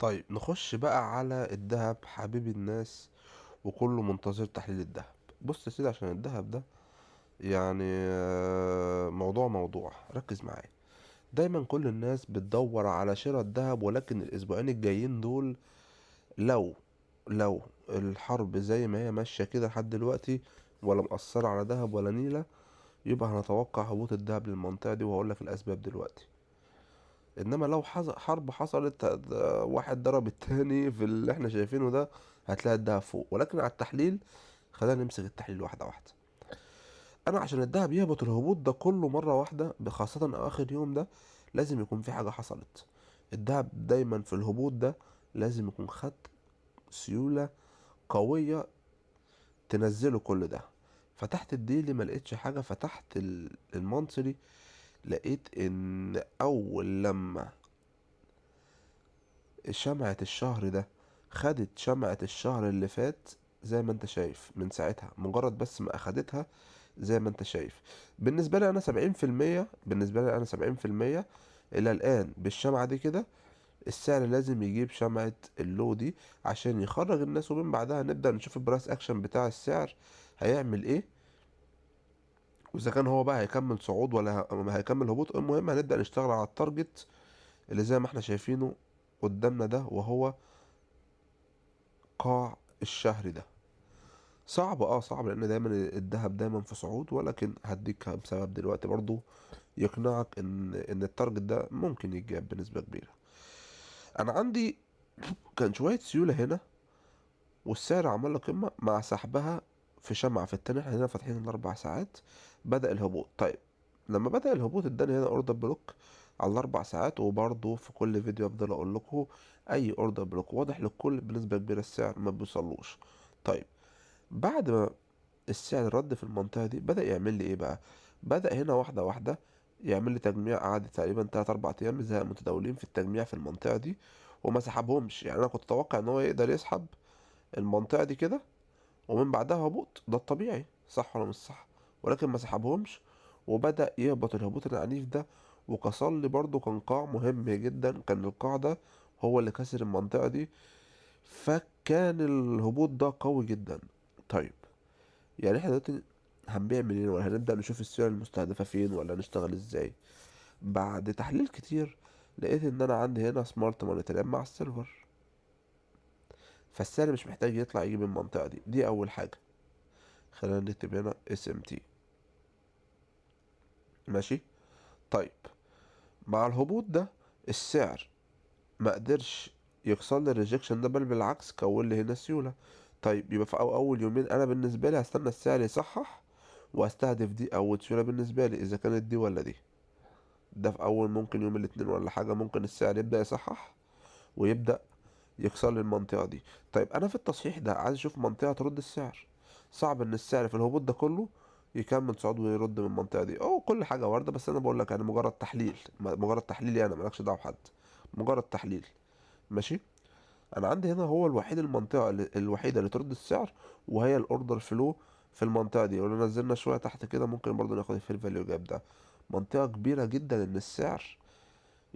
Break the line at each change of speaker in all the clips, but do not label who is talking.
طيب نخش بقى على الذهب حبيب الناس، وكله منتظر تحليل الذهب. بص يا سيدي، عشان الذهب ده موضوع ركز معايا. دايما كل الناس بتدور على شراء الذهب، ولكن الاسبوعين الجايين دول لو الحرب زي ما هي ماشية كده لحد دلوقتي ولا مأثرة على ذهب ولا نيلة، يبقى هنتوقع هبوط الذهب للمنطقة دي، وهقول لك الأسباب دلوقتي. إنما لو حرب حصلت، واحد ضرب التاني في اللي احنا شايفينه ده، هتلاقي الذهب فوق. ولكن على التحليل خلينا نمسك التحليل واحدة واحدة. أنا عشان الذهب يهبط الهبوط ده كله مرة واحدة، خاصة آخر يوم ده، لازم يكون في حاجة حصلت. الذهب دايما في الهبوط ده لازم يكون خد سيولة قوية تنزله كل ده. فتحت ال daily ما لقيتش حاجة، فتحت ال monthly لقيت ان اول لما شمعة الشهر ده خدت شمعة الشهر اللي فات زي ما انت شايف، من ساعتها مجرد بس ما اخدتها زي ما انت شايف، بالنسبة لي انا سبعين في المية، بالنسبة لي انا سبعين في المية الى الان بالشمعة دي كده السعر لازم يجيب شمعة ال low دي عشان يخرج الناس، ومن بعدها نبدأ نشوف ال price action بتاع السعر هيعمل ايه، واذا كان هو بقى هيكمل صعود ولا هيكمل هبوط. المهم هنبدأ نشتغل على ال target اللي زي ما احنا شايفينه قدامنا ده، وهو قاع الشهر ده. صعب، لان دايما الذهب دايما في صعود، ولكن هديك سبب دلوقتي برضو يقنعك ان ال target ده ممكن يتجاب بنسبة كبيرة. انا عندي كان شوية سيولة هنا، والسعر عمل له قمة مع سحبها في شمعة في التاني، احنا هنا فاتحين الاربع ساعات بدأ الهبوط. طيب لما بدأ الهبوط اداني هنا order block على الاربع ساعات، وبرضه في كل فيديو افضل اقول لكم اي order block واضح للكل بنسبة كبيرة السعر ما بيوصلوش. طيب بعد ما السعر رد في المنطقة دي بدأ يعمل لي ايه بقى؟ بدأ هنا واحدة واحدة يعمل لي تجميع، قعد تقريبا 3-4 ايام زي المتداولين في التجميع في المنطقة دي وما سحبهمش. انا كنت اتوقع ان هو يقدر يسحب المنطقة دي كده ومن بعدها هبوط، ده الطبيعي صح ولا مش صح؟ ولكن ما سحبهمش وبدأ يهبط الهبوط العنيف ده، وكسر لي برضو كان قاع مهم جدا، كان القاع ده هو اللي كسر المنطقة دي، فكان الهبوط ده قوي جدا. طيب احنا دلوقتي هنبيع منين، ولا هنبدأ نشوف السعر المستهدفة فين، ولا نشتغل ازاي؟ بعد تحليل كتير لقيت ان انا عندي هنا smart money trap مع ال silver، فالسعر مش محتاج يطلع يجيب المنطقة دي. دي اول حاجة. خلينا نكتب هنا SMT. ماشي. طيب مع الهبوط ده السعر ما قدرش يكسر لي ال rejection ده، بل بالعكس كون لي هنا سيولة. طيب يبقى في اول يومين انا بالنسبة لي هستنى السعر يصحح واستهدف دي اول سيولة بالنسبة لي، اذا كانت دي ولا دي. ده في اول ممكن يوم الاثنين ولا حاجة ممكن السعر يبدأ يصحح ويبدأ يكسر لي المنطقة دي. طيب انا في التصحيح ده عايز اشوف منطقة ترد السعر. صعب ان السعر في الهبوط ده كله يكمل صعود ويرد من المنطقة دي، او كل حاجة واردة، بس انا بقول لك مجرد تحليل، مجرد تحليل، مالكش دعوة بحد، مجرد تحليل. ماشي. انا عندي هنا هو الوحيد المنطقة الوحيدة اللي ترد السعر، وهي ال order flow في المنطقة دي. ولو نزلنا شوية تحت كده ممكن برضو ناخد ال fair value gap ده، منطقة كبيرة جدا ان السعر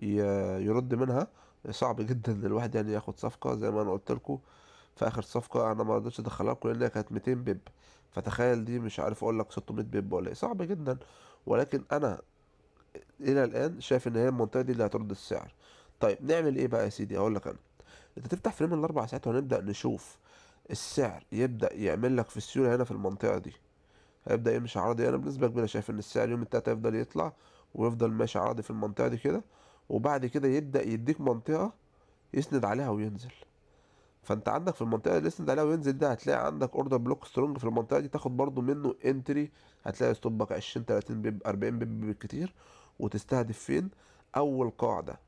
يرد منها. صعب جدا ان الواحد ياخد صفقة زي ما انا قلت لكم في اخر صفقة انا ما رضيتش ادخلها لكم لان هي كانت 200 pip، فتخيل دي مش عارف اقول لك 600 pip ولا ايه، صعب جدا. ولكن انا الى الان شايف ان هي المنطقة دي اللي هترد السعر. طيب نعمل ايه بقى يا سيدي؟ اقول لك انا، انت تفتح frame الاربع ساعات وهنبدا نشوف السعر يبدا يعمل لك في السيوله هنا في المنطقه دي، هيبدا يمشي عرضي. انا بنسبه كبيره شايف ان السعر يوم التلاتة هيفضل يطلع ويفضل ماشي عرضي في المنطقه دي كده، وبعد كده يبدا يديك منطقه يسند عليها وينزل. فانت عندك في المنطقه اللي يسند عليها وينزل ده هتلاقي عندك order block strong في المنطقه دي، تاخد برضو منه entry، هتلاقي stop ك 20 30 pip 40 pip بالكتير، وتستهدف فين؟ اول قاعده.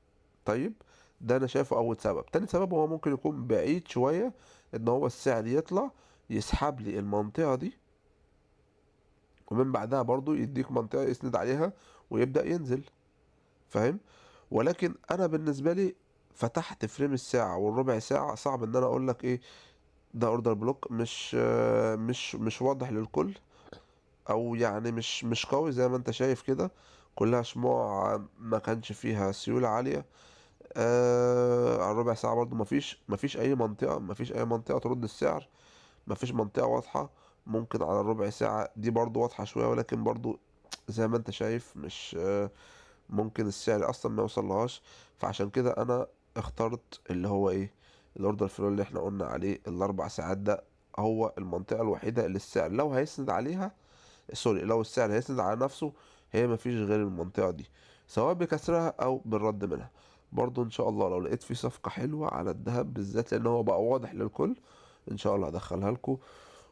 طيب ده انا شايفه اول سبب. تاني سبب هو ممكن يكون بعيد شويه، ان هو السعر يطلع يسحب لي المنطقه دي، ومن بعدها برضو يديك منطقه يسند عليها ويبدا ينزل، فاهم؟ ولكن انا بالنسبه لي فتحت frame الساعه والربع ساعه، صعب ان انا اقول لك ايه ده order block، مش واضح للكل، او مش قوي زي ما انت شايف كده، كلها شموع ما كانش فيها سيوله عاليه. على الربع الربع ساعة برضو مفيش اي منطقة، مفيش اي منطقة ترد السعر، مفيش منطقة واضحة. ممكن على الربع ساعة دي برضو واضحة شوية، ولكن برضو زي ما انت شايف مش ممكن السعر اصلا ما يوصلهاش. فعشان كده انا اخترت اللي هو ايه، ال order flow اللي احنا قلنا عليه الاربع ساعات ده، هو المنطقة الوحيدة اللي السعر لو هيسند عليها، sorry، لو السعر هيسند على نفسه، هي مفيش غير المنطقة دي، سواء بكسرها او بالرد منها. برضو ان شاء الله لو لقيت في صفقة حلوة على الذهب بالذات، لان هو بقى واضح للكل، ان شاء الله هدخلها لكم.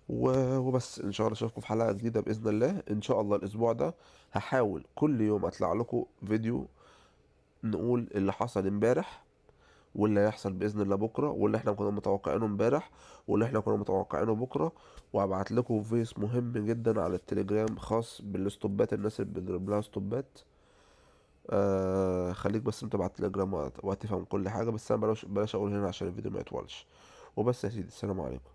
وبس، ان شاء الله اشوفكم في حلقة جديدة بإذن الله. ان شاء الله الاسبوع ده هحاول كل يوم اطلع لكم فيديو نقول اللي حصل امبارح واللي هيحصل بإذن الله بكرة، واللي احنا كنا متوقعينه امبارح واللي احنا كنا متوقعينه بكرة. وهبعت لكم voice مهم جدا على التليجرام خاص بال stop ات، الناس اللي بتضرب لها stop ات. خليك بس انت على التليجرام وهتفهم كل حاجة، بس انا بلاش اقول هنا عشان الفيديو ما يطولش. وبس يا سيدي، السلام عليكم.